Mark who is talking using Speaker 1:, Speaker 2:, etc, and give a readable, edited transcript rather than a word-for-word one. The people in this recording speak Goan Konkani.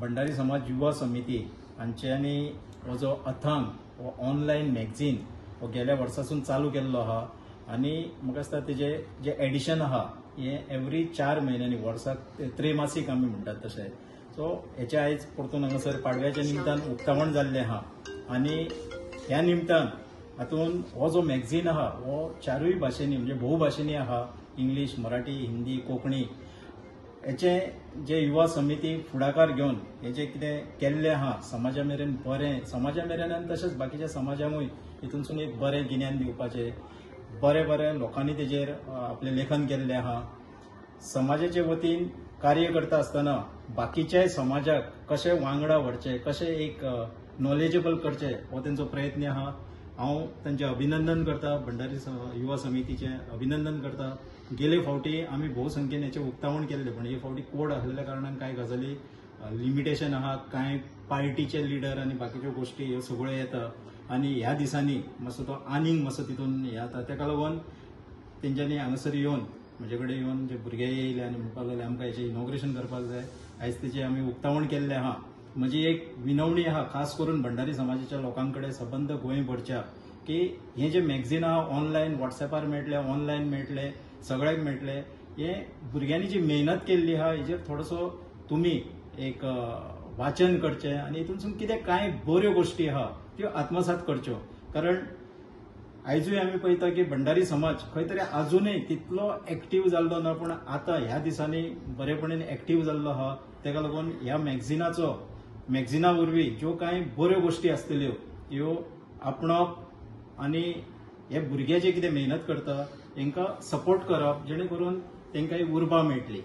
Speaker 1: भंडारी समाज युवा समिती हांच्यांनी हो जो अथांग हो ऑनलायन मॅगझीन हो गेल्या वर्सासून चालू केल्लो आहा आनी म्हाका दिसता तेजे जे एडिशन आहा हे एवरी 4 म्हयन्यांनी वर्साक त्रैमासीक आमी म्हणटात तशें. सो हेचे आयज परतून हांगासर पाडव्याच्या निमतान उक्तावण जाल्लें आहा आनी ह्या निमतान हातून हो जो मॅगझीन आहा हो चारूय भाशेंनी म्हणजे भोव भाशेंनी आहा, इंग्लीश, मराठी, हिंदी, कोंकणी. हेचे जे युवा समिती फुडाकार घेवन हे जे कितें केल्लें आहा समाजा मेरेन बरें, समाजा मेरेन आनी तशेंच बाकीच्या समाजांकूय हितूनसून एक बरें गिन्यान दिवपाचें, बरें बरें लोकांनी तेजेर आपलें लेखन केल्लें आहा. समाजाचे वतीन कार्य करता आसतना बाकीच्याय समाजाक कशें वांगडा व्हरचें, कशें एक नॉलेजेबल करचें हो तेंचो प्रयत्न आहा. हांव तांचें अभिनंदन करता, भंडारी युवा समितीचें अभिनंदन करता. गेले फावटी आमी भोव संख्येन हेचें उक्तावण केल्लें, पण हे फावटी कोड आसलेल्या कारणान कांय गजाली लिमिटेशन आहा, कांय पार्टीचे लिडर आनी बाकीच्यो गोश्टी ह्यो सगळ्यो येता आनी ह्या दिसांनी मातसो तो आनीक मातसो तितून हे जाता. तेका लागून तेंच्यांनी हांगासर येवन म्हजे कडेन येवन जे भुरगे येयले आनी म्हणपाक लागले आमकां हेचें इनॉग्रेशन करपाक जाय. आयज तेचें आमी उक्तावण केल्लें आहा. म्हजी एक विनवणी आहा खास करून भंडारी समाजाच्या लोकां कडेन, सबंद गोंयभरच्या, की हें जें मॅगझीन आहा ऑनलायन वॉट्सॅपार मेळटलें, ऑनलायन मेळटलें, सगळ्यांक मेळटलें. हे भुरग्यांनी जी मेहनत केल्ली आहा हेजेर थोडोसो तुमी एक वाचन करचें आनी हितूनसून कितें कांय बऱ्यो गोश्टी आहा त्यो आत्मसात करच्यो. कारण आयजूय आमी पळयता की भंडारी समाज खंय तरी आजुनूय तितलो एक्टीव जाल्लो ना, पूण आतां ह्या दिसांनी बरेपणान एक्टीव जाल्लो आहा. तेका लागून ह्या मॅगझिना वरवीं ज्यो कांय बऱ्यो गोश्टी आसतल्यो ह्यो आपणावप आनी हे भुरगे जे कितें मेहनत करता तांकां सपोर्ट करप, जेणे करून तांकां एक उर्बा मेळटली.